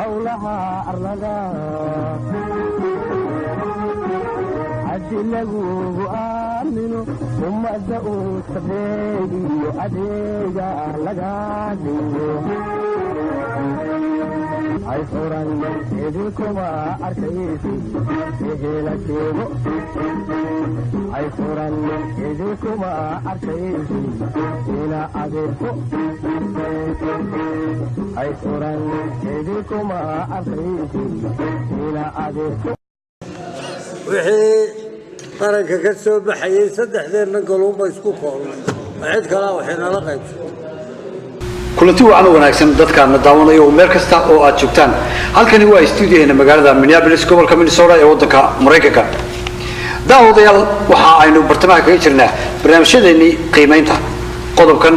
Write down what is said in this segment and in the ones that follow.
Howlaha arlada haddi lagugu aamino, ummadda uu sabeegiyo adeega laga dhigo, hay furan idinkuma arkaysi ehela sheego, hay furan idinkuma arkaysi ina adeerko, hay furan idinkuma arkaysi ina adeerko. Wixii qaranka ka soo baxayay saddexdeenna goluunba isku koolnay, cid kalaa waxay nala qaybsa. Kulanti wacan oo wanaagsan dadkaana daawanaya oo meel kasta oo aad joogtaan. Halkani waa stuudiyaheena magaalada Minneapolis, gobolka Minnesota ee waddanka Maraykanka. Daawadayaal, waxa aynu bartamaha kaga jirnaa barnaamijyadeennii qiimaynta qodobkan.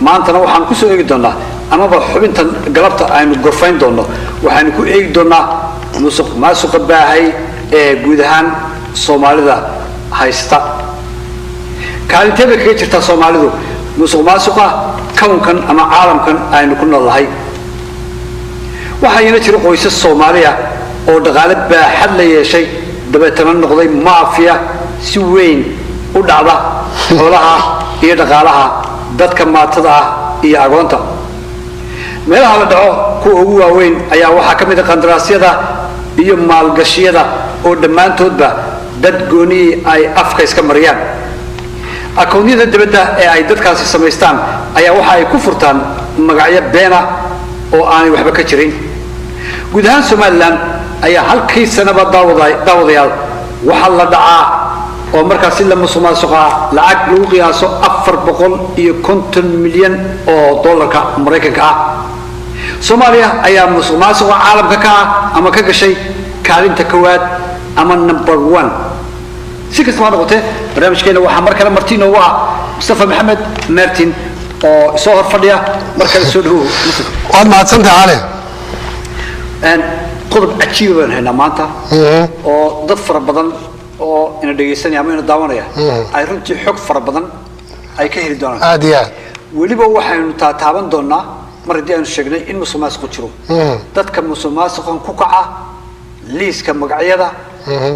Maantana waxaan kusoo eegi doonaa, amaba xubintan galabta aynu gorfayn doonno, waxaynu ku eegi doonaa musuq maasuqa baahay ee guud ahaan Soomaalida haysta. Kaalintee bay kaga jirtaa Soomaalidu musuq maasuqa kownkan ama caalamkan aynu ku noolnahay? Waxaa iyana jira qoysas Soomaaliya oo dhaqaale baaxad la yeeshay, dabeetana noqday maafiya si weyn u dhacda xoolaha iyo dhaqaalaha dadka maatada ah iyo agoonta. Meelaha la dhaco kuwa ugu waaweyn ayaa waxaa ka mid a qandaraasyada iyo maalgashiyada oo dhammaantoodba dad goonihii ay afka iska mariyaan. Akoonyada dibadda ee ay dadkaasi samaystaan ayaa waxa ay ku furtaan magacyo beena oo aanay waxba ka jirin. Guud ahaan Somaliland ayaa halkii sanaba, daawadayaal, waxaa la dhacaa oo markaasi la musuqmaasuqaa lacag lagu qiyaaso 450 milyan oo dollarka Maraykanka ah. Soomaaliya ayaa musuq maasuqa caalamka ka ah ama ka gashay kaalinta kowaad ama number one. Si kastaba ha noqotee, barnaamijkeena waxaa mar kale marti inoogu ah Mustafa Maxamed Martin oo soo hor fadhiya. Mar kale soo dhawow, Mustafa. Waad mahadsantahay, Cali. Qodob cajiiba baan haynaa maanta oo dad fara badan oo ina dhegaysanaya ama ina daawanaya ay runtii xog fara badan ay ka heli doonaan. Aad iyo aad. Weliba waxaynu taataaban doonaa, mar haddii aynu sheegnay in musuq maasuqu jiro, dadka musuq maasuqan ku kaca, liiska magacyada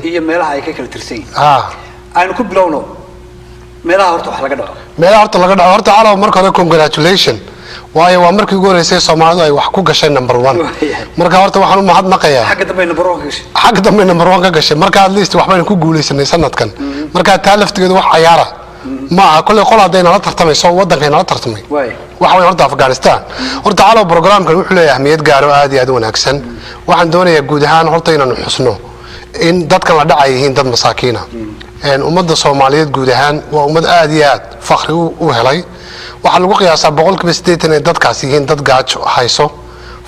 iyo meelaha ay ka kala tirsan yihiin. Aynu ku bilowno meelaha horta wax laga dhaco. Meelaha horta laga dhaco. Horta Calow, marka hore congratulation, waayo waa markii ugu horeysay Soomaalidu ay wax ku gashay number one. Marka horta waxaan u mahadnaqayaa Xagga dambe number one ka gashay. Xagga dambe number one ka gashay. Marka at least waxbaynu ku guuleysanay sanadkan. Marka taa laftigeedu wax cayaara ma aha. Kolley qol hadday nala tartamayso, waddankay nala tartamay waxa way horta Afghanistan. Horta Calow, programkan wuxuu leeyahay ahmiyad gaar oo aad iyo aad u wanaagsan. Waxaan doonayaa guud ahaan horta inaanu xusno in dadkan la dhacay yihiin dad masaakiina. Ummadda Soomaaliyeed guud ahaan waa ummad aad iyo aad fakri u helay. Waxaa lagu qiyaasaa 80% inay dadkaas yihiin dad gaajo hayso,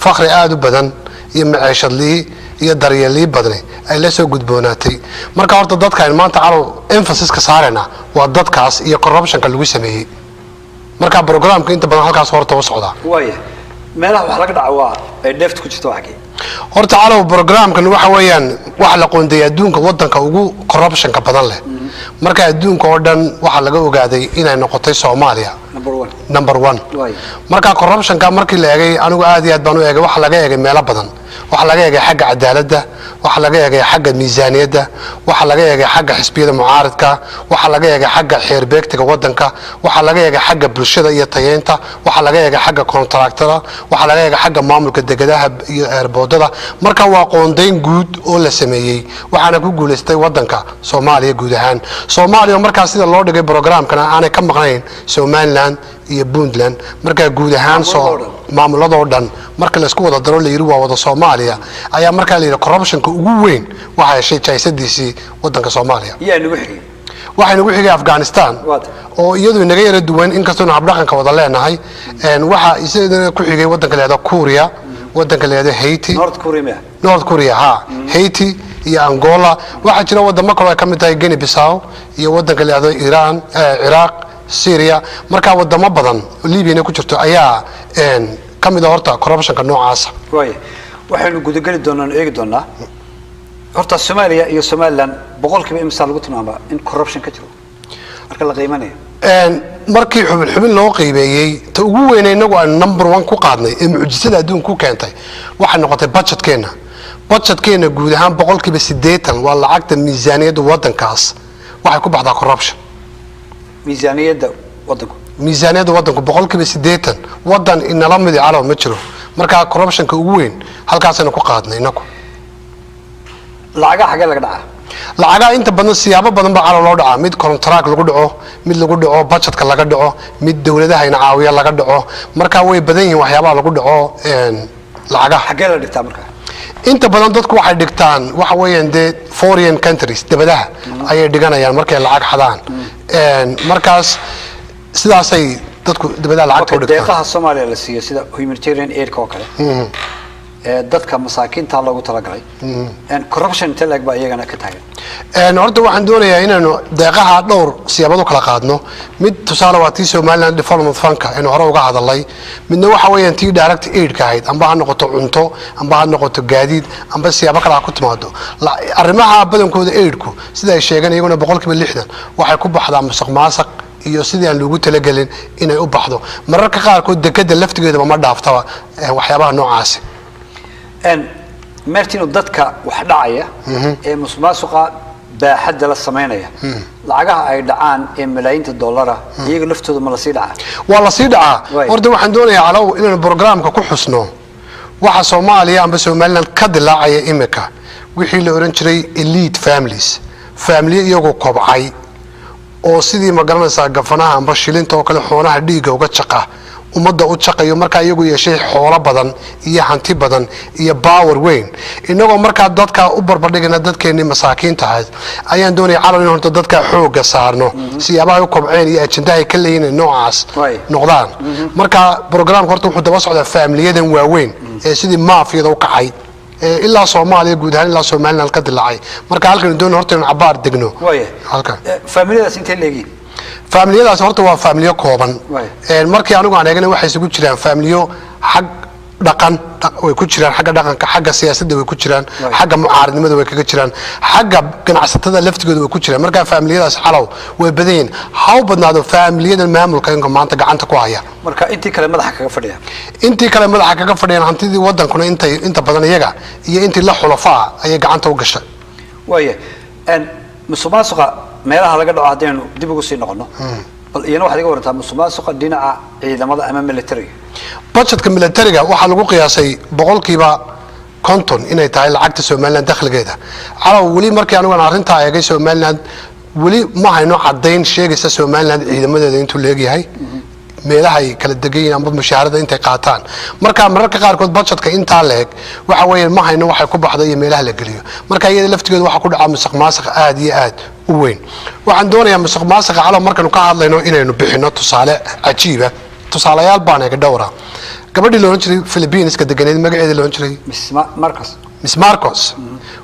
fakri aad u badan iyo maceeshadlii iyo daryeellii badni ay la soo gudboonaatay. Marka horta dadka aynu maanta, Calow, emphasiska saarayna waa dadkaas iyo corruptionka lagu sameeyey. Marka programka inta badan halkaas horta u socdaa. Waaya, meelaha wax laga dhaco waa ay dheefta ku jirto waa xagee? Horta Calow, programkan waxa weeyaan waxa la qoondeeyay adduunka wadanka ugu corruptionka badan leh. Marka adduunka oo dhan waxaa laga ogaaday inay noqotay Soomaaliya number one. Number one. Marka corruptionka markii la eegay, anigu aad iyo aad baan u eegay. Waxa laga eegay meelo badan. Waxaa laga eegay xagga cadaaladda, waxaa laga eegay xagga miisaaniyadda, waxaa laga eegay xagga xisbiyada mucaaridka, waxaa laga eegay xagga xeerbeegtiga wadanka, waxaa laga eegay xagga bulshada iyo tayeynta, waxaa laga eegay xagga kontraktada, waxaa laga eegay xagga maamulka degadaha iyo eerboodada. Marka waa qoondayn guud oo la sameeyey, waxaana ku guulaystay wadanka Soomaaliya guud ahaan. Soomaaliya oo markaa sida loo dhigay programkana aanay ka maqnayn Somaliland iyo Puntland. Markaa guud ahaan soo Maamuladoo dhan. Maamuladoo dhan marka laisku wada daro, la yidhi waa wada Soomaaliya, ayaa markaa la yidhi corruptionka ugu weyn waxaa heshay jaysadiisii wadanka Soomaaliya. Yaa nagu xigay? Waxaa nagu xigay Afghanistan oo iyadu inaga yara duwan, inkastoona habdhaqanka wada leenahay. Waxaa isagana ku xigay wadanka la yidhahdo Kuuriya, wadanka la yidhahdo Haiti. North Korea miya? North Korea ha, Haiti iyo Angola. Waxaa jira wadamo kaloo ay ka mid tahay Guinea Bissau iyo wadanka la yidhahdo Iran, Ciraaq, Syria. Marka wadamo badan oo Libyana ku jirto ayaa ka mid ah horta corruptionka noocaasa. Waaya, waxaynu gudageli doonaa, eegi doonaa horta Soomaaliya iyo Somaliland boqolkiiba imsaa lagu tilmaamaa in corruption ka jiro marka la qiimanayo? Markii xubin xubin loo qiimeeyey, ta ugu weyne inagu aynu number one ku qaadnay ee mucjisada adduunka ku keentay waxay noqotay budgetkeenna. Budgetkeenna guud ahaan 80% waa lacagta miisaaniyadda waddankaas waxay ku baxdaa corruption. Miisaaniyadda waddanku? Miisaaniyadda waddanku 80%. Waddan inala midi, Calow, ma jiro. Markaa corruptionka ugu weyn halkaasaynu ku qaadnay inagu. Lacagaha xagee laga dhacaa? Lacagaha inta badan siyaabo badan baa, Calow, loo dhacaa. Mid contract lagu dhaco, mid lagu dhaco budgetka laga dhaco, mid dowladaha ina caawiya laga dhaco. Marka way badan yihiin waxyaabaha lagu dhaco lacagaha. Xagee la dhigtaa marka? Inta badan dadku waxay dhigtaan waxa weeyaan dee foreign countries, dibadaha ayay dhiganayaan markay lacag xadaan. Markaas sidaasay dadku dibadaha lacagta u dhigtaan. Deeqaha Soomaaliya la siiyo, sida humanitarian aidka oo kale ee dadka masaakiinta loogu talagalay, corruption intee le'eg baa iyagana ka taagan? Horta waxaan doonayaa inaynu deeqaha dhowr siyaabood u kala qaadno. Mid tusaale waa tii Somaliland Development Fundka aynu hore uga hadalay. Midna waxa weeyaan tii direct aidka ahayd, amba ha noqoto cunto, amba ha noqoto gaadiid, amba siyaabo kale ha ku timaado. Arrimaha badankooda aidku, sida ay sheegeen iyaguna, 60% waxay ku baxdaa musuq maasuq iyo sidii aan loogu talagelin inay u baxdo. Mararka qaarkood dekada laftigeedaba ma dhaaftaba waxyaabaha noocaasi. Martino, dadka wax dhacaya ee musuqmaasuqa baaxadda la samaynaya, lacagaha ay dhacaan ee malaayiinta dollara, iyaga laftooda ma lasii dhacaa? Waa lasii dhacaa. Horta waxaan doonayaa, Calow, inaynu programka ku xusno waxa Soomaaliya amba Somaliland ka dilaacaya imika, wixii la oran jiray elite families, familiyo iyagoo kobcay oo sidii, ma garanaysaa, gafanaha amba shilinta oo kale xoonaha dhiigga uga jaqa, ummadda u jaqayo. Markaa iyagu yeeshay xoolo badan iyo hanti badan iyo power weyn. Inagoo markaa dadka u barbardhigana dadkeennii masaakiinta ahayd, ayaan doonaya, Calow, in horta dadka xoogga saarno siyaabaha u kobceen iyo ajendahay ka leeyihin inay noocaas noqdaan. Marka programka horta wuxuu daba socdaa faamiliyadan waaweyn ee sidii maafiyada u kacay ee ilaa Soomaaliya guud ahaan ilaa Somaliland ka dilaacay. Marka halkan doon horta inaan cabaar degno halkan. Faamiliyadaas intee leegiin? Faamiliyadaas horta waa faamiliyo kooban. Markii anigu aan eegana, waxay isugu jiraan faamiliyo xag dhaqan way ku jiraan, xagga dhaqanka, xagga siyaasadda way ku jiraan, xagga mucaaradnimada way kaga jiraan, xagga ganacsatada laftigooda way ku jiraan. Marka faamiliyadaas, Calow, way badan yihiin. Ha u badnaado faamiliyadan maamulka inka maanta gacanta ku haya. Marka intii kale madaxa kaga fadhiya? Intii kale madaxa kaga fadhiyaan. Hantidii wadankuna intay inta badan iyaga iyo intii la xulafaa ayay gacanta u gashay. Waaya, musuqmaasuqa meelaha laga dhaco haddaynu dib ugu sii noqono, bal iyana waxaad iga warantaa musuqmaasuqa dhinaca ciidamada ama militariga. Budgetka militariga waxaa lagu qiyaasay 50% inay tahay lacagta Somaliland dakhligeeda. Calow, weli markii anigu aan arrintaa eegay, Somaliland weli ma hayno caddayn sheegaysa Somaliland ciidamadeeda intuu leegyahay, meelaha ay kala degan yihiin amba mushaharada intay qaataan. Marka mararka qaarkood budgetka intaa leeg waxa weeyaan ma hayno waxay ku baxdo iyo meelaha la geliyo. Marka iyada laftigeedu waxaa ku dhacaa musuq maasuq aad iyo aad u weyn. Waxaan doonayaa musuq maasuqa, Calow, markaynu ka hadlayno inaynu bixino tusaale cajiiba. Tusaalayaal baan eega dhowra. Gabadhii la odhan jiray Philippines-ka deganeed, magaceeda la odhan jiray Miss Marcos. Miss Marcos,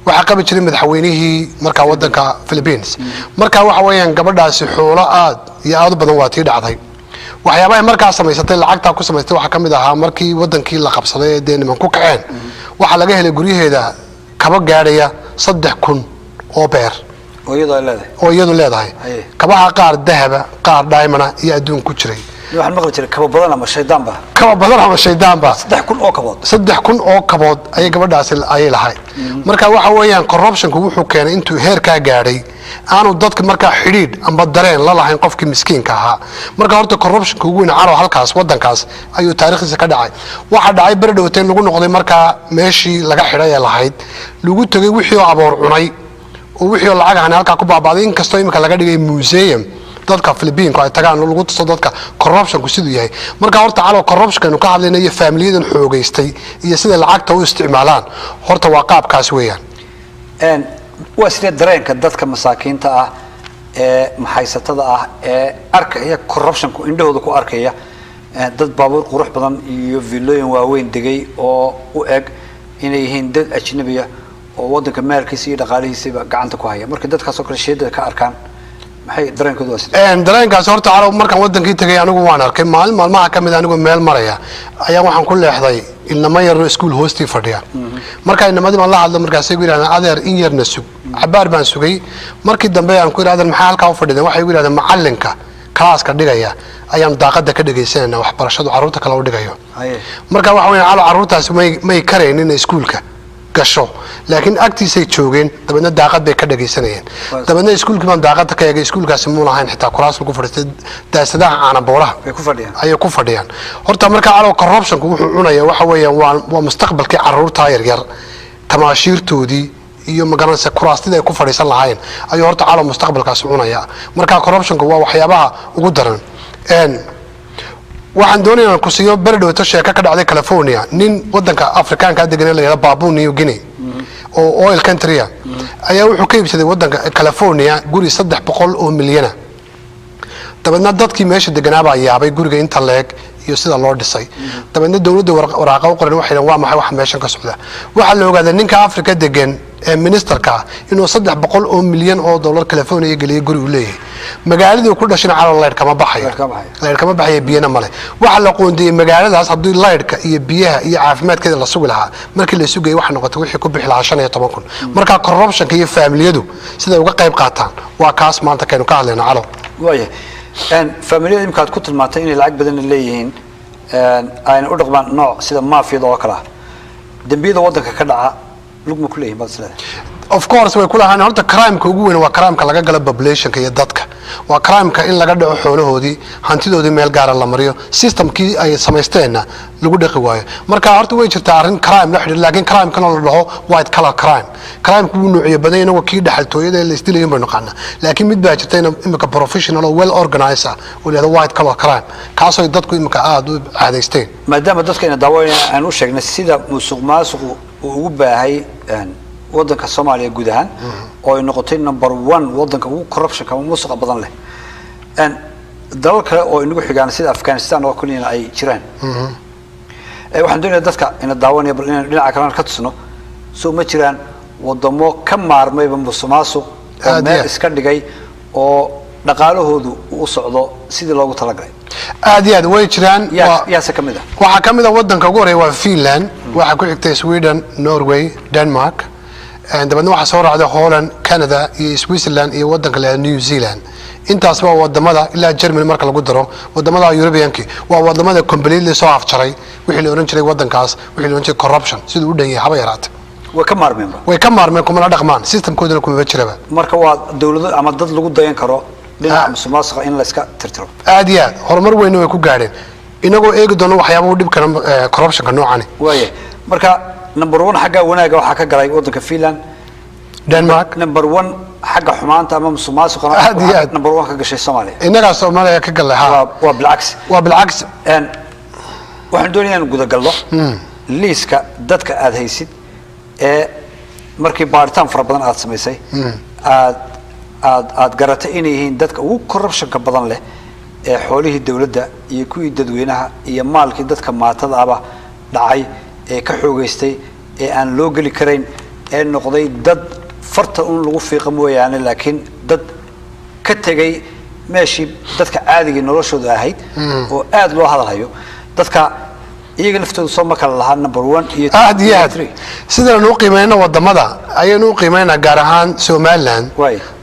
waxaa qabi jiray madaxweynihii markaa wadanka Philippines. Marka waxa weeyaan gabadhaasi xoolo aad iyo aad u badan waa tii dhacday. Waxyaabahay markaa samaysatay, lacagtaa ku samaysatay, waxaa ka mid ahaa markii wadankii la qabsaday ee dee niman ku kaceen, waxaa laga helay guryaheeda kaba gaadhaya 3000 oo beer. Oo iyadoo ay leedahay? Oo iyadu leedahay. Kabaha qaar dahaba, qaar diamond iyo adduun ku jiray. Waxaan maqli jiray kaba badan ama shaydaan ba. Kaba badan ama shaydaanba. 3000 oo kabood? 3000 oo kabood ayay gabadhaasi ayay lahayd. Marka waxa weeyaan corruptionku wuxuu keenay intuu heerkaa gaadhay aanu dadka markaa xidhiidh amba dareen la lahayn qofkii miskiinka ahaa. Marka horta corruptionka ugu weyn, Calow, halkaas wadankaas ayuu taariikhdiisa ka dhacay. Waxaa dhacay beri dhowteen lagu noqday markaa meeshii laga xidhay ee lahayd, lagu tegay wixii oo aboor cunay oo wixii oo lacag ahna halkaa ku baabaaday, inkastoo imika laga dhigay museum dadka Philippines ay tagaan oo lagu tuso dadka corruptionku siduu yahay. Marka horta, Calow, corruptionkaynu ka hadlayna iyo faamiliyadan xoogaystay iyo sida lacagta u isticmaalaan horta waa qaabkaas weeyaan. Waa sidee dareenka dadka masaakiinta ah ee maxaysatada ah ee arkaya corruptionku, indhahooda ku arkaya dad baabuur qurux badan iyo villooyin waaweyn degay oo u eg inay yihiin dad ajnabiya oo wadanka maalkiisa iyo dhaqaalihiisiiba gacanta ku haya? Markay dadkaas oo kale sheedada ka arkaan, maxay dareenkoodu waa sidee? Dareenkaasi horta, Calow, markaan wadankii tegay anigu waan arkay. Maalin maalmaha ka mid a anigoo meel maraya ayaa waxaan ku leexday ilnamo yaroo iskuul hoostii fadhiya. Markaa inamadii baan la hadlo, markaasay ku yidhahdeen, "Adeer, in yarna sug." Cabaar baan sugay. Markii dambe aan ku yidhi, "Adeer, maxaa halkaa u fadhideen?" Waxay igu yidhahdeen, "Macallinka Classka dhigaya ayaanu daaqada ka dhegaysanayna waxbarashadu carruurta kale u dhigayo. Marka waxa weeyaan, Calo, carruurtaasi may karaynin inay iskuulka gasho, laakiin agtiisay joogeen, dabeedna daaqad bay ka dhagaysanayeen. Dabeedna iskuulkii baan daaqada ka eegay. Iskuulkaasi muu lahayn xitaa kuraas lagu fadhiistay, daasadaha caana booraha ayay ku fadhiyaan. Horta marka, Calo, corruptionku wuxuu cunaya waxa weeyaan waa mustaqbalkii carruurta yaryar, tamaashiirtoodii iyo magaranaysa kuraastida ay ku fadhiisan lahaayeen ayuu horta, Calo, mustaqbalkaasi cunaya. Marka corruptionku waa waxyaabaha ugu daran. Waxaan doonaya inaan ku siiyo beri dhowto sheeko ka dhacday California. Nin wadanka Afrikaanka degan la yidhahdo Papua New Guinea oo oil country ayaa wuxuu ka iibsaday wadanka California guri 300 oo milyana. Dabeedna dadkii meesha deganaa baa yaabay guriga inta leeg iyo sida loo dhisay. Dabeedna dowladda waraaqa u qoran, waxay dhaheen, "Waa maxay waxa meeshan ka socda?" Waxaa la ogaaday ninka Afrika degan ee ministerka inuu $300 oo milyan California geliyay guri uu leeyahay. Magaaladii ku dhashina, Calo, laydh kama baxayo, laydh kama baxayo, biyana male. Waxaa la qoondiyey magaaladaas haddii laydhka iyo biyaha iyo caafimaadkeeda la sugi lahaa, markii la sugayay waxay noqotay wixii ku bixi lahaa 15,000. Marka corruptionka iyo faamiliyadu siday uga qayb qaataan waa kaas maanta kaynu ka hadlayno, Calo. Waaya, faamiliyada imika aad ku tilmaantay inay lacag badan leeyihiin, ayna u dhaqmaan nooc sida maafiyada oo kale ah, dembiyada waddanka ka dhaca lug ma ku leeyihin baad is leedahay? Of course way ku lahaan. Horta crimeka ugu weyn waa crimeka laga galo populationka iyo dadka, waa crimeka in laga dhaco xoolahoodii, hantidoodii meel gaara la mariyo, systemkii ay samaysteenna lagu dhaqi waayo. Marka horta way jirtaa arrin crime la xidhiidha, laakiin crimekana la dhaho white collar crime. Crimeka wuu noociyo badan, inagoo kii dhaxaltooyada la isdilayin baynu naqaanaa, laakiin mid baa jirta in imika professional oo well organized ah oo la yidhahdo white collar crime, kaasoo dadku imika aada u caadaysteen. Maadaama dadka ina daawanaya aan u sheegnay sida musuq maasuqu uu ugu baahay waddanka Soomaaliya guud ahaan, oo ay noqotay number one waddanka ugu corruptionka ama musuqa badan leh, dalal kale oo inagu xigaan sida Afghanistan oo kaliyana ay jiraan, waxaan doonayaa dadka ina daawanaya bal inaan dhinaca kalena ka tusno. Soo ma jiraan wadamo ka maarmayba musuq maasuq oo meel iska dhigay oo dhaqaalahoodu u socdo sidii loogu talagalay? Aad iyo aad way jiraan. Yaase ka mid ah? Waxaa ka mid a wadanka ugu horeeya waa Finland, waxaa ku xigtay Sweden, Norway, Denmark, dabeedna waxaa soo raacday Holland, Canada iyo Switzerland iyo wadanka la New Zealand. Intaas waa wadamada, ilaa Germany marka lagu daro wadamada Europeanki, waa wadamada completely soo afjaray wixii la oran jiray wadankaas, wixii la oran jiray corruption siduu u dhan yahay haba yaraate. Way ka maarmeenba. Way ka maarmeen, kumana dhaqmaan, systemkoodana kumaba jiraba. Marka waa dawlado ama dad lagu dayan karo dhinaca musuqmaasuqa in la iska tirtiro. Aad iyo aad horumar weynna way ku gaadheen, inagoo eegi doono waxyaaba u dhibkana corruptionka noocani. Waaya, marka number one xagga wanaagga waxaa ka galay waddanka Finland. Denmark. Number one xagga xumaanta ama musuqmaasuqana Aad iyo aad. number one ka gashay Soomaaliya. Innagaa Soomaaliya ka gallay, ha. Waa bilcagsi. Waa bilcagsi. Waxaan doonaya inaan gudagalno liiska dadka aad haysid ee markii baaritaan fara badan aad samaysay aad garatay inay yihiin dadka ugu corruptionka badan leh ee xoolihii dawladda iyo kuwii dadweynaha iyo maalkii dadka maatada aba dhacay ee ka xoogeystay ee aan loo geli karayn, ee noqday dad farta un lagu fiiqa mooyaane, laakiin dad ka tegay meeshii dadka caadigii noloshooda ahayd oo aada loo hadalhayo. Dadka iyaga laftooda soo ma kala lahaa number one iyo Aad iyo aad. three? Sidaynu u qiimayno wadamada ayaynu u qiimaynaa, gaar ahaan Somaliland,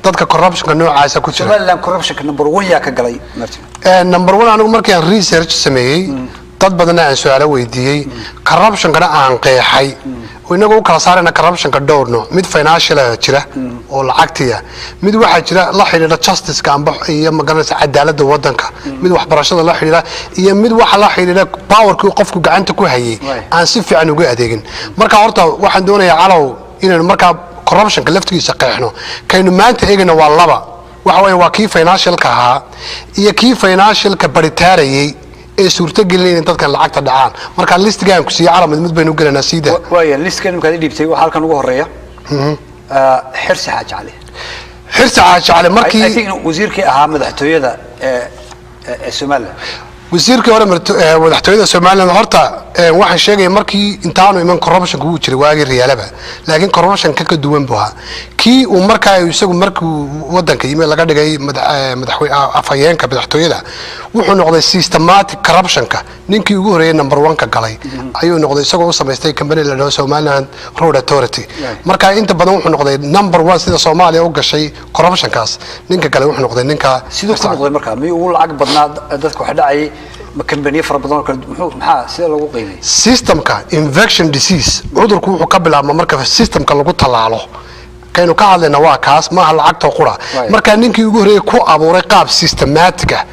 dadka corruptionka noocaasa ku jira. Somaliland corruptionka number one yaa ka galay, Martin? Number one, anigu markii aan research sameeyey, dad badanna aan su-aalo weydiiyey, corruptionkana aan qeexay, oo inagoo u kala saarayna corruptionka dhowr nooc: mid financial ah jira oo lacagtiya, mid waxaa jira la xidhiidha justiceka amba iyo magaranaysa cadaaladda wadanka, mid waxbarashada la xidhiidha, iyo mid waxa la xidhiidha powerkii qofku gacanta ku hayay aan si fiican uga adeegin. Marka horta waxaan doonayaa, Calow, inaynu markaa corruptionka laftigiisa qeexno. Kaynu maanta eegayna waa laba, waxa weeye waa kii financialka ahaa iyo kii financialka baritaarayay ee suurtagelinaya in dadkan lacagta dhacaan. Marka listigaan ku siiye, Calo, mid mid baynu gelaynaa siida. Waaya, liiskan imkaad i dhiibtay waxaa halkan ugu horeeya Xirsi Xaaji Cali. Xirsi Xaaji Cali I markii think inuu wasiirkii ahaa madaxtooyada ee Somaliland. Wasiirkii hore madaxtooyada Somaliland horta waxaan sheegaya markii intaanu iman corruptionka wuu jiray waagii Riyaalaba, laakiin corruptionka ka duwan buu ahaa kii uu markaa isagu markuu wadanka yimi laga dhigay madaxweyne afhayeenka madaxtooyada. Wuxuu noqday systematic corruptionka ninkii ugu horreeyay, number one ka galay ayuu noqday, isagoo u samaystay company la dhaho Somaliland Road Authority. Marka inta badan wuxuu noqday number one sida Soomaaliya u gashay corruptionkaas ninka kale wuxuu noqday ninka. Siduu ku noqday markaa? Miyuu ugu lacag badnaa dadka wax dhacayay? Ma kambaniyo fara badan oo kale? Muxuu, maxaa, sida lagu qiimay? Systemka infection disease, cudurku wuxuu ka bilaabmaa marka systemka lagu tallaalo. Kaynu ka hadlayna waa kaas, maaha lacagta qura. Marka ninkii ugu horreeyay ku abuuray qaab systematic ah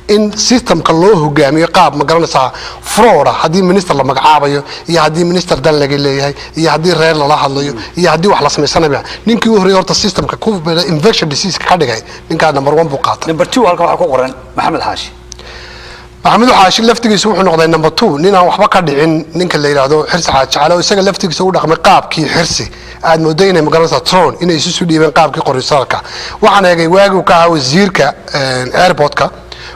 in systemka loo hogaamiyo, qaab ma garanaysaa fraud ah, haddii minister la magacaabayo iyo haddii minister dan laga leeyahay iyo haddii reer lala hadlayo iyo haddii wax la samaysanayo, ninkii ugu horreeyay horta systemka ku infection disease ka dhigay, ninkaa number one buu qaatay. Number two halkan waxaa ku qoran Maxamed Xaashi. Maxamed Xaashi laftigiisa wuxuu noqday number two, nin aan waxba ka dhicin ninka la yidhaahdo Xirsi Xaaji Cali, oo isaga laftigiisa u dhaqmay qaabkii Xirsi. Aad moodo inay magaranaysaa tron inay isu soo dhiibeen qaabkii qorisaalka. Waxaan eegay waagii uu ka ahaa wasiirka airportka,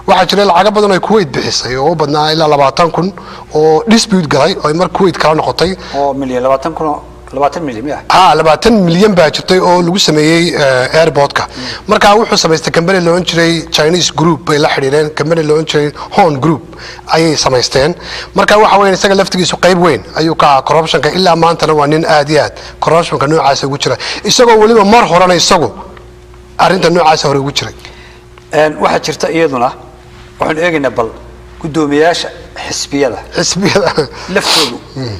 waxaa jiray lacago badan oo ay Kuwait bixisay oo u badnaa ilaa 20,000 oo dispute galay oo ay mar Kuwait kala noqotay. Oo milyan, 20,000 oo, 20 milyan miya? Ha, 20 milyan baa jirtay oo lagu sameeyey airportka. Marka wuxuu samaystay company la ohan jiray Chinese group bay la xidhiireen, company la ohan jiray Horn Group ayay samaysteen. Marka waxa weyn isaga laftigiisu qayb weyn ayuu ka ahaa corruptionka. Ilaa maantana waa nin aad iyo aad corruptionka noocaasa ugu jira, isagoo weliba mar horena isagu arrinta noocaasa hore ugu jiray. Waxaa jirta iyaduna, waxaanu eegaynaa bal guddoomiyaasha xisbiyada xisbiyada laftoodu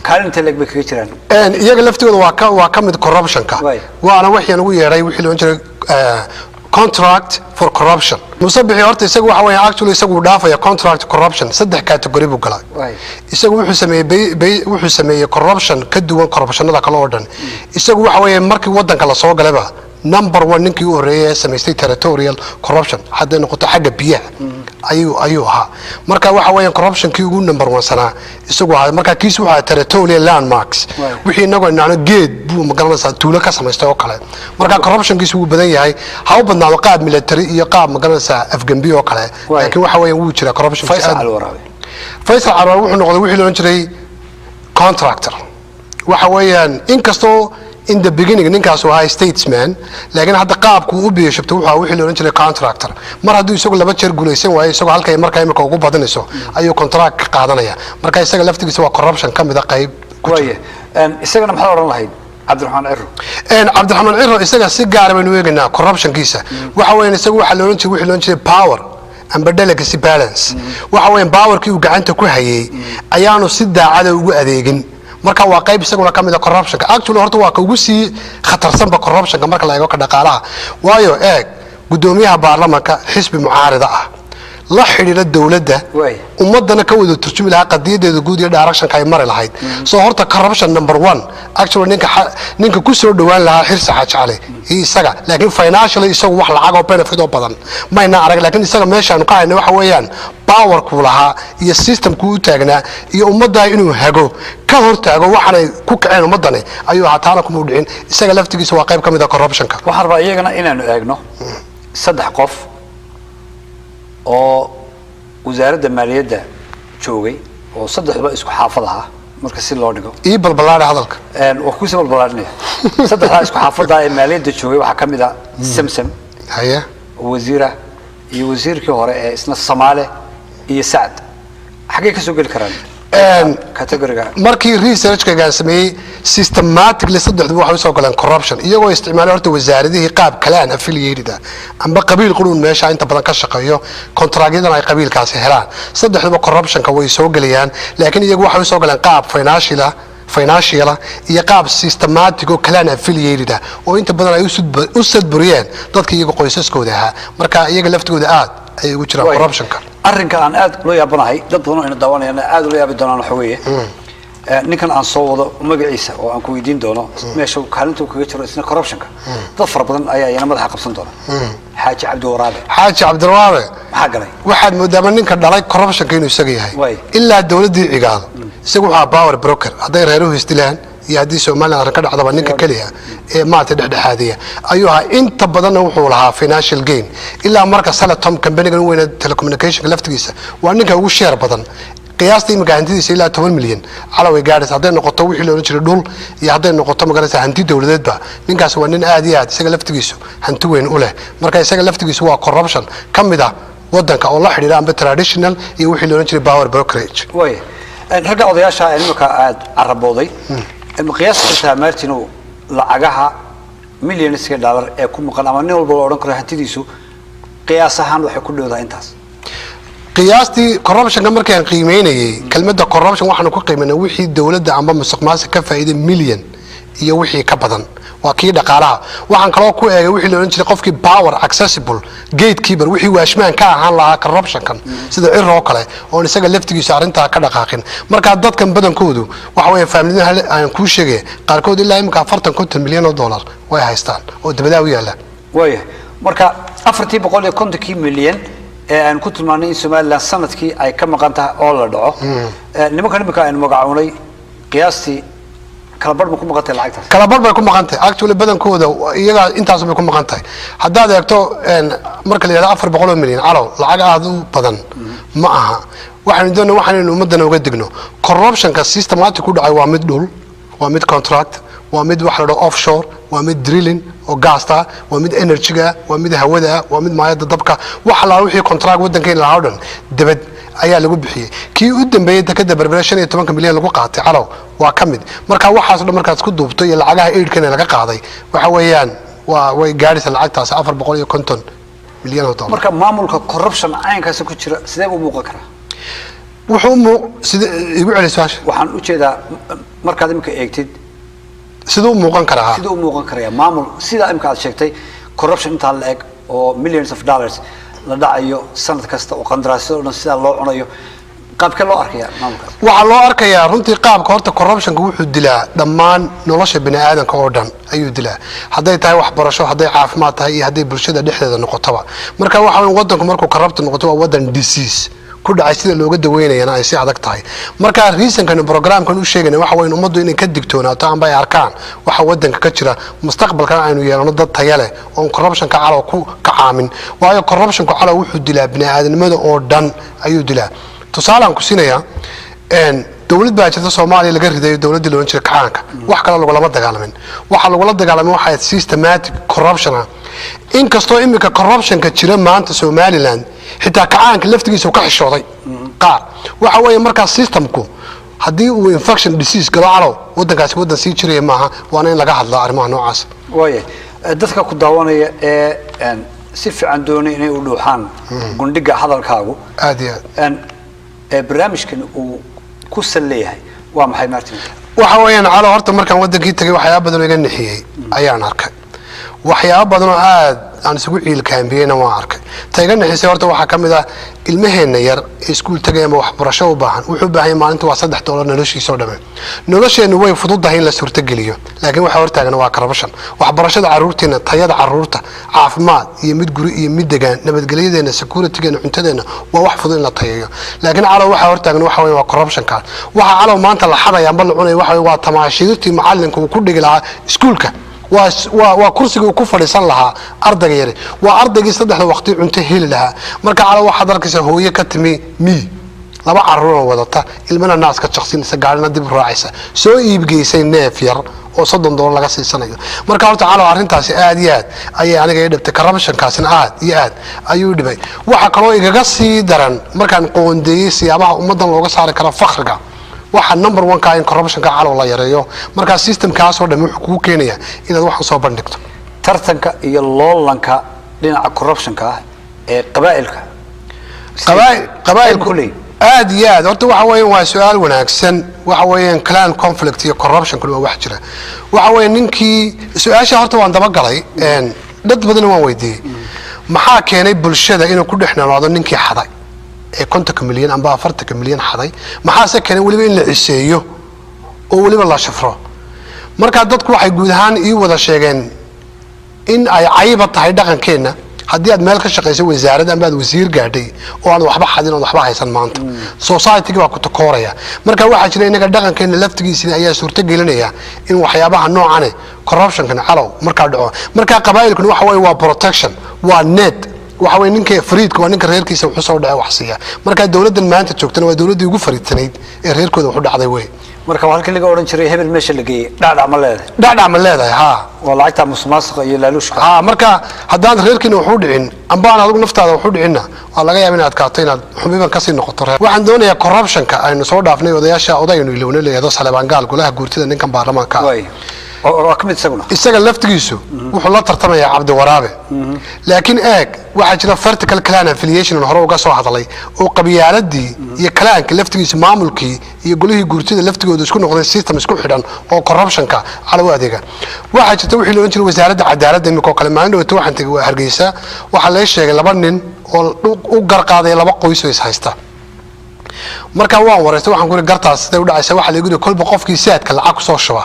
kaalinta leeg bay kaga jiraan. Iyaga laftigooda waa ka mid corruptionka. Waana waxaan ugu yeedhay wixii la ohan jiray contract for corruption. Musabixi horta isagu waxa weeye actually isagu uu dhaafaya contract corruption, saddex category buu galay. Isagu wuxuu sameeyey wuxuu sameeyey corruption ka duwan corruptionada kale oo dhan. Isagu waxa weeye markii wadanka la soo galayba number one ninkii u horreeyay ee samaystay territorial corruption, hadday noqoto xagga biyaha ayuu ahaa. Marka waxa weeyaan corruptionkii ugu number one sanaa isagu ahaa. Marka kiis wuxuu ahaa territorial landmarks, wixii inagoo nacno geed buu magaranaysaa tuulo ka samaystay oo kale. Marka corruptionkiisu wuu badan yahay, ha u badnaado qaab military iyo qaab magaranaysaa afgembi oo kale, laakiin waxa weeyaan wuu jiraa corruption. Faysal Cali Waraabe. Faysal Cali wuxuu noqday wixii la odhan jiray contractor. Waxa weeyaan inkastoo in the beginning ninkaas uu ahaa statesman, laakiin hadda qaabku uu u biyashubtay wuxuu ahaa wixii la odhan jiray contractor. Mar hadduu isagu laba jeer guulaysan waayo, isagoo halkay markaa imika ugu badanayso ayuu contract ka qaadanaya. Marka isaga laftigiisa waa corruption ka mida qayb ku jira. Waaye, isagana maxaad odhan lahayd, Cabdiraxmaan Ciro? Cabdiraxmaan Ciro isaga si gaara baynu eegaynaa corruptionkiisa. Waxa weeyaan isagu waxaa la odhan jiray wixii la odhan jiray power amba delegacy balance. Waxa weeyaan powerkii uu gacanta ku hayay ayaanu si daacada ugu adeegin. Marka waa qayb isaguna ka mid a corruptionka. Actually horta waa ka ugu sii khatarsanba corruptionka marka la eego ka dhaqaalaha, waayo eeg, guddoomiyaha baarlamanka xisbi mucaarida ah la xidhiidha dowladda, ummadana ka wada turjumi lahaa qadiyadeeda guud iyo directionka ay mari lahayd. So horta corruption number one actually ninka ku soo dhawaan lahaa Xirsi Xaaji Cali iyo isaga, laakiin financially isagu wax lacag oo benefit oo badan mayna arag. Laakiin isaga meeshaanu ka hayna waxa weeyaan powerkuu lahaa iyo systemkuu u taagnaa iyo ummaddaa inuu hago, ka hortaago waxaanay ku kaceen ummaddani ayuu ahaa. Taana kuma u dhicin. Isaga laftigiisa waa qayb ka mid a corruptionka. Waxaan rabaa iyagana inaanu eegno saddex qof oo wasaaradda maaliyadda joogay oo saddexduba isku xaafad ahaa marka si loo dhigo. Ii balbalaadha hadalka. Waa kusii balbalaadhinaya. Saddexdaa isku xaafadda ee maaliyadda joogay waxaa ka mid a Samsam oo wasiira iyo wasiirkii hore ee isna Samaale iyo Sacd. Xaggee ka soo geli karaan categoryga? Markii researchkagaan sameeyey systematically, saddexduba waxay usoo galeen corruption iyagoo isticmaalay horta wasaaradihii qaab kale aan affiliated ah amba qabiil qurun meesha inta badan ka shaqeeyo, contractyadan ay qabiilkaasi helaan. Saddexduba corruptionka way soo gelayaan, laakiin iyagu waxay usoo galeen qaab financial ah iyo qaab systematic oo clan affiliated ah oo inta badan ay u sadburiyeen dadka iyaga qoysaskooda ahaa. Marka iyaga laftigooda aad ayay ugu jiraan corruptionka. Arrinka aan aad ula yaabanahay, dad badan oo ina daawanayana aad ula yaabi doonaan, waxa weeye ninkan aan soo wado magaciisa oo aan ku weydiin doono meesha uu kaalinta uu kaga jiro isna corruptionka. Dad fara badan ayaa iyana madaxa qabsan doona. Xaaji Cabdi Waraabe. Xaaji Cabdiwaraabe. Maxaa galay? Waxaad moodaama ninka dhalay corruptionka inuu isaga yahay. Ilaa dowladdii Cigaal isagu wuxuu ahaa power broker, hadday reeruhu isdilaan Iyo haddii Somaliland arrin ka dhacdaba, ninka keliya ee maaragtay dhexdhexaadiya ayuu ahaa. Inta badanna wuxuu lahaa financial gain. Ilaa marka Salatom, companygan weyne telecommunicationka laftigiisa, waa ninka ugu share badan. Qiyaasta imika hantidiisa ilaa 10 milyan calaway gaadhaysa, hadday noqoto wixii loolan jiray dhul iyo hadday noqoto magaraysa hanti dowladeedba. Ninkaas waa nin aad iyo aad isaga laftigiisu hanti weyn u leh. Marka isaga laftigiisu waa corruption ka mid ah wadanka oo la xidhiidha amba traditional iyo wixii loolan jiray power brokerage. Way ragga odayaasha imika aad carabooday, ma qiyaasi kartaa, Martino, lacagaha millionska dollar ee ku maqan, ama nin walba la odhan karo hantidiisu qiyaas ahaan waxay ku dhowdahay intaas? Qiyaastii corruptionka markaan qiimeynayay, kelmadda corruption waxaanu ku qiimeynay wixii dowladda amba musuqmaasuq ka faa'iiday milyan iyo wixii ka badan, waa kii dhaqaalaha. Waxaan kaloo ku eegay wixii la odhan jiray qofkii power accessible gatekeeper, wixii watchman ka ahaan lahaa corruptionkan, sida Ciro oo kale, oon isaga laftigiisa arrintaa ka dhaqaaqin. Marka dadkan badankoodu waxa weeye faamiliyada aan kuu sheegaya, qaarkood ilaa imika 40, 50 milyan oo dollar way haystaan oo dabadaa u yaalla. Waaya, marka 450-kii milyan ee aan ku tilmaanay in Somaliland sanadkii ay ka maqan tahay oo la dhaco, nimankan imika aynu magacownay, qiyaastii kala bar ma ku maqan tahay lacagtaas? Kala bar bay ku maqan tahay. Actually badankooda iyaga intaas bay ku maqan tahay. Haddaad eegto, marka la yidhahdo 400 milyan, calow, lacag aada u badan ma aha. Waxaynu doonay waxaanaynu ummadana uga digno corruptionka systematic ku dhacay. Waa mid dhul, waa mid contract, waa mid waxa la dhaho offshore, waa mid drilling oo gaasta, waa mid energyga, waa mid hawada, waa mid maayada dabka. Wax alaa wixii contract waddankeena lahaa o dhan debad ayaa lagu bixiyey. Kii u dambeeyey, dekada Berbere, 15-ka milyan lagu qaatay, calow, waa ka mid. Marka waxaas o dhan markaad isku duubto iyo lacagaha aidkana laga qaaday, waxa weeyaan waa way gaadhaysa lacagtaas 450 milyan oo dollar. Marka maamulka corruption caynkaasi ku jira sidee buu muuqan karaa? Wuxuu muu sida igu celi su-aasha? Waxaan ujeedaa, markaad imika eegtid, Siduu u muuqan karaa? Siduu u muuqan karaya maamul sidaa imika aad sheegtay, corruption intaa la eg oo millions of dollars la dhacayo sanad kasta, oo qandaraasyada o dhan sidaa loo cunayo, qaabkee loo arkaya maamulkaas? Waxaa loo arkayaa runtii qaabka, horta corruptionka wuxuu dilaa dhammaan nolosha bini aadanka oo dhan ayuu dilaa, hadday tahay waxbarasho, hadday caafimaad tahay iyo hadday bulshada dhexdeeda noqotoba. Marka waxa weyn, wadanku markuu corrupt noqoto, waa wadan disease ku dhacay, sida looga daweynayana ay si adag tahay. Marka reasonkan programkan u sheegayna waxa weyn ummaddu inay ka digtoonaato amba ay arkaan waxa wadanka ka jira, mustaqbalkana aynu yeelano dad taya leh oon corruptionka, calow, ku kacaamin. Waayo corruptionku, calow, wuxuu dilaa bini aadanimada oo dhan ayuu dilaa. Tusaalaan ku siinayaa, dowlad baa jirta Soomaaliya laga ridayo, dowladdii loodhan jiray kacaanka. Wax kale lagulama dagaalamin, waxa lagula dagaalamay waxay systematic corruption ah. Inkastoo iminka corruptionka jira maanta Somaliland xitaa kacaanka laftigiisa uu ka xishooday qaar. Waxa weeye markaa systemku haddii uu infection disease galo, calow, waddankaasi waddan sii jiraya maaha. Waana in laga hadlaa arrimaha noocaas. Waaya, dadka ku daawanaya ee si fiican doonay inay u dhuuxaan gundhiga hadalkaagu Aad iyo aad. Ee barnaamijkan uu ku sal leeyahay waa maxay, Martin? Waxa weeyaan, calo, horta markaan wadankii tagay waxyaaba badan oo iga nixiyey ayaan arkay, waxyaaba badan oo aad aan isugu ciilkaambiyeyna waan arkay. Ta iga nixisay horta waxaa ka mid ah ilmaheenna yar ee iskuul tagay ama waxbarasho u baahan. Wuxuu u baahan yahay maalinta waa $3 noloshiisa oo dhame. Nolosheennu way fududahay in la suurtogeliyo, laakiin waxa hortaagana waa corruption. Waxbarashada carruurteena, tayada carruurta, caafimaad iyo mid guri iyo mid degaan, nabadgelyadeena, securitygeena, cuntadeenna waa wax fudud in la tayeeyo, laakiin calow, waxa hortaagan waxa weeye waa corruptionka. Waxa, calow, maanta la xadaya amba la cunaya waxa weeye waa tamaashiirtii macallinka uu ku dhigi lahaa iskuulka, waa kursigii uu ku fadhiisan lahaa ardayga yari, waa ardaygii saddexda waqti cunto heli lahaa. Marka, calow, waxaad arkaysaa hooye ka timi miyi, laba caruuroo wadata, ilmana naaska jaqsinaysa, gaarina dib u raacaysa, soo iibgeysay neef yar oo $30 laga siisanayo. Marka horta, calow, arrintaasi aad iyo aad ayay aniga ii dhibtay, corruptionkaasina aad iyo aad ayuu dhibay. Waxa kaloo igaga sii daran, markaan qoondeeyey siyaabaha ummaddan looga saari karo fakriga, waxa number one ka in corruptionka, calow, la yareeyo. Markaa systemkaasoo dhan wuxuu kugu keenayaa inaad waxan soo bandhigto. Tartanka iyo loolanka dhinaca corruptionka ah ee qabaa'ilka Qabaa'ilku ku leeyihin? Aad iyo aad. Horta waxa weeyaan waa su-aal wanaagsan. Waxa weeyaan clan conflict iyo corruption kule waa wax jira. Waxa weeye ninkii su-aasha horta waan dabagalay, dad badanna waan weydiiyey, maxaa keenay bulshada inuu ku dhex noolaado ninkii xaday ee 50-ka milyan amba 40-ka milyan xaday? Maxaase keenay weliba in la ciseeyo oo weliba la shafro? Marka dadku waxay guud ahaan ii wada sheegeen in ay cayba tahay dhaqankeenna. Haddii aad meel ka shaqayso, wasaarad ama aad wasiir gaadhay, oo aan waxba xadin oon waxba haysan, maanta society baa ku takooraya. Marka waxaa jira inaga dhaqankeena laftigiisina ayaa suurto gelinaya in waxyaabaha noocane, corruptionkan, calow, markaa dhaco. Marka qabaa'ilkuna waxa weeye waa protection, waa net. Waxa weye ninka fariidka waa ninka reerkiisa wuxuu soo dhacay wax siiya. Marka dowladdan maanta joogtana waa dowladdii ugu fariidsanayd ee reerkooda wuxu dhacday wey. Marka waa halkii laga odhan jiray hebel meesha la geeyey dhacdhac ma leedahay. Dhacdhac ma leedahay, haa. Waa lacagta musuqmaasuqa iyo laaluushka. Haa, marka haddaan reerkiina waxu dhicin amba aan adigu naftaada waxu dhicinna, waa laga yaaba inaad adkaato inaad xubiban kasii noqoto reer. Waxaan doonayaa corruptionka aynu soo dhaafnay, odayaasha odaynu ilowna leeyado Saleebaan Gaal, golaha guurtida, ninkan baarlamaanka ah. Way oo ka mid isaguna. Isaga laftigiisu wuxuu la tartamayaa Cabdiwaraabe, laakiin eeg, waxaa jira vertical clan affiliation aan hore uga soo hadlay, oo qabyaaladii iyo clanka laftigiisa, maamulkii iyo golihii guurtida laftigooda isku noqday system isku xidhan oo corruptionka cala u adeega. Waxaa jirta wixii la odhan jiray wasaaradda cadaaladda imika oo kale. Maalin dhawata waxaan tegay waa Hargeysa, waxaa laga sheegay laba nin oo u garqaaday laba qoys oo is haysta. Markaa waan wareystay, waxaan ku yidhi, "Gartaas siday u dhacaysa?" Waxaa lagu yidhi, kolba qofkii saadka lacag kusoo shuba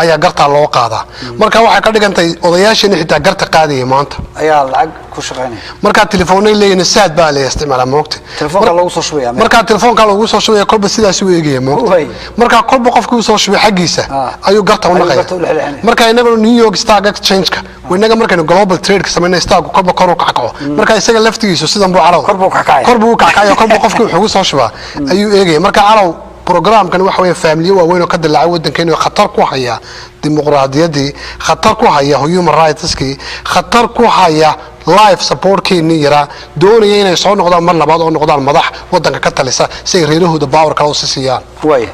ayaa gartaa loo qaadaa. Marka waxay ka dhigantahay odayaasheena xitaa garta qaadaya maanta ayaa lacag ku shaqaynaya. Markaa telefoonay leeyihin, saad baa la isticmaalaa, moogta. Telefoonka loogu soo shubaya. Markaa telefoonka loogu soo shubaya, kolba sidaas u eegaya, moogta. Markaa kolba qofkii usoo shubay xaggiisa ayuu garta u Ayuu naqaya. garta u lexleexinaya. Marka inaguna New York Stock Exchange-ka, inaga markaynu global trade ka samayna, stock kolba kor u kackaco. Marka isaga laftigiisu sidan buu, calow, Kor buu kackacaya. Kor buu u kackacaya, kolba qofkii wuxuu ugu soo shubaa ayuu eegaya. Marka, calow, programkan waxa weeye faamiliyo waaweyn oo ka dilaacay waddankeena oo khatar ku haya dimuqraadiyaddii, khatar ku haya human rightskii, khatar ku haya life supportkeenii yaraa, doonaya inay soo noqdaan mar labaad oo noqdaan madax waddanka ka talisa si ay reerahooda power kale usi siiyaan. Waaya,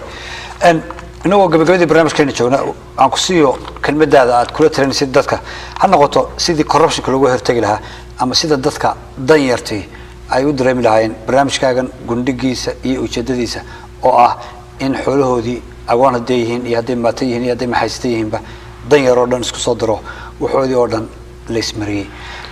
inagoo gabagabadii barnaamijkeena joogna, aan ku siiyo kelmadaada aad kula talinaysid dadka, ha noqoto sidii corruptionka looga hortegi lahaa ama sida dadka danyartii ay u dareemi lahaayeen barnaamijkaagan gundhigiisa iyo ujeedadiisa, oo ah in xoolahoodii, agoon hadday yihiin iyo hadday maata yihiin iyo hadday maxaysata yihiinba, danyar oo dhan isku soo diro, waxoodii oo dhan la ismariyey.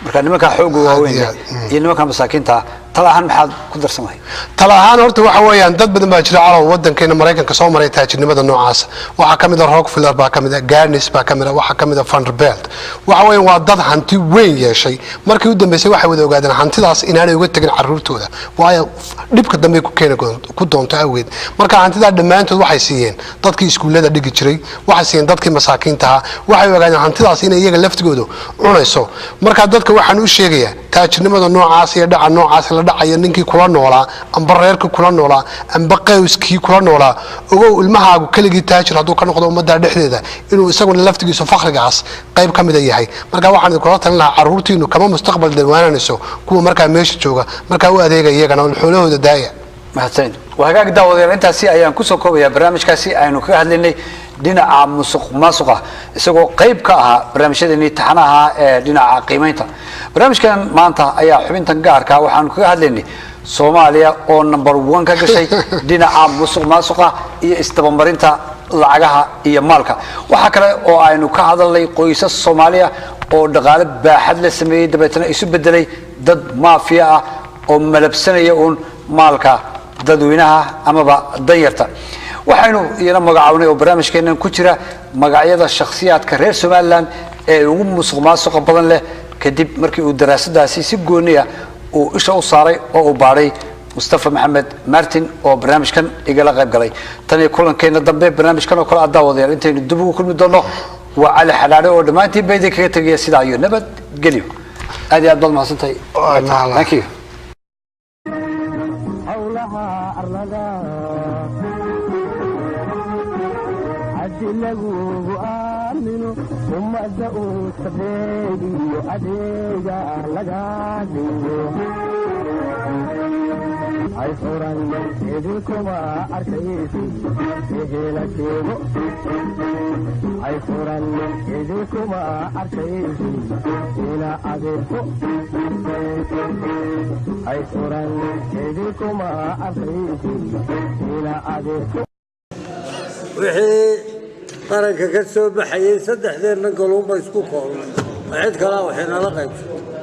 Marka nimankaa xoogga waaweyn Aad iyo leh aad. iyo nimanka masaakiinta, tala ahaan maxaad ku darsan lahayd? Tala ahaan horta waxa weeyaan, dad badan baa jira, calow, wadankeena Maraykanka soo maray taajirnimada noocaas. Waxaa ka mid a Rockefeller baa ka mid a, Gaines baa ka mid a, waxaa ka mid a Vanderbilt. Waxa weeyaan waa dad hanti weyn yeeshay. Markii u dambeysay waxay wada ogaadeen hantidaas inaanay uga tegin caruurtooda, waayo dhibka dambe ku keeni ku doonto awgeed. Marka hantidaa dhammaantood waxay siiyeen dadkii iskuullada dhigi jiray, waxay siiyeen dadkii masaakiinta ahaa. Waxay ogaadeen hantidaas inay iyaga laftigoodu cunayso. Marka dadka waxaan u sheegayaa, taajirnimada noocaas iyo dhaca noocaas la dhacaya, ninkii kula noolaa amba reerkii kula noolaa amba qowskii kula noolaa, ogow, ilmahaagu keligii taajir hadduu ka noqdo ummadda dhexdeeda, inuu isaguna laftigiisu fakrigaas qayb ka mida yahay. Marka waxaan idinkula talin lahaa, caruurtiinu kama mustaqbal dhawaananayso kuwa markaa meesha jooga. Markaa u adeega iyagana oo xoolahooda daaya. Mahadsanid. Waa hagaag, daawadayaal, intaasi ayaan kusoo koobayaa barnaamijkaasi aynu kaga hadlaynay dhinaca musuq maasuqa, isagoo qayb ka ahaa barnaamijyadeenii taxanaha ee dhinaca qiimeynta. Barnaamijkan maanta ayaa xubintan gaarka waxaanu kaga hadlaynay Soomaaliya oo number one ka gashay dhinaca musuq maasuqa iyo isdabamarinta lacagaha iyo maalka. Waxaa kale oo aynu ka hadalnay qoysas Soomaaliya oo dhaqaale baaxad la sameeyey, dabeetana isu bedelay dad maafiya ah oo malabsanaya uun maalka dadweynaha amaba danyarta. Waxaynu iyana magacawnay oo barnaamijkeennan ku jira magacyada shakhsiyaadka reer Somaliland ee ugu musuq maasuqa badan leh, kadib markii uu daraasadaasi si gooniya uu isha u saaray oo uu baadhay Mustafa Maxamed Martin oo barnaamijkan igala qayb galay. Tan iyo kulankeena dambe barnaamijkan oo kale aad, daawadayaal, intaynu dib ugu kulmi doono, waa Cali Xadhaadhe oo dhammaantiin ba idin kaga tegaya sidaa iyo nabad gelyo. Aad iyo aad baad mahadsantahay. Thank you. Howlaha arlada haddi lagugu aamino, ummadda uu sabeediyo adeega laga dhigo, hay furan idinkuma arkaysi ehela sheego, hay furan idinkuma arkaysi ila adeerko, hay furan idinkuma arkaysi ila adeerko. Wixii qaranka ka soo baxayay saddexdeenna goluunba isku koobnay, cid kalaa waxay nala qaybsatay.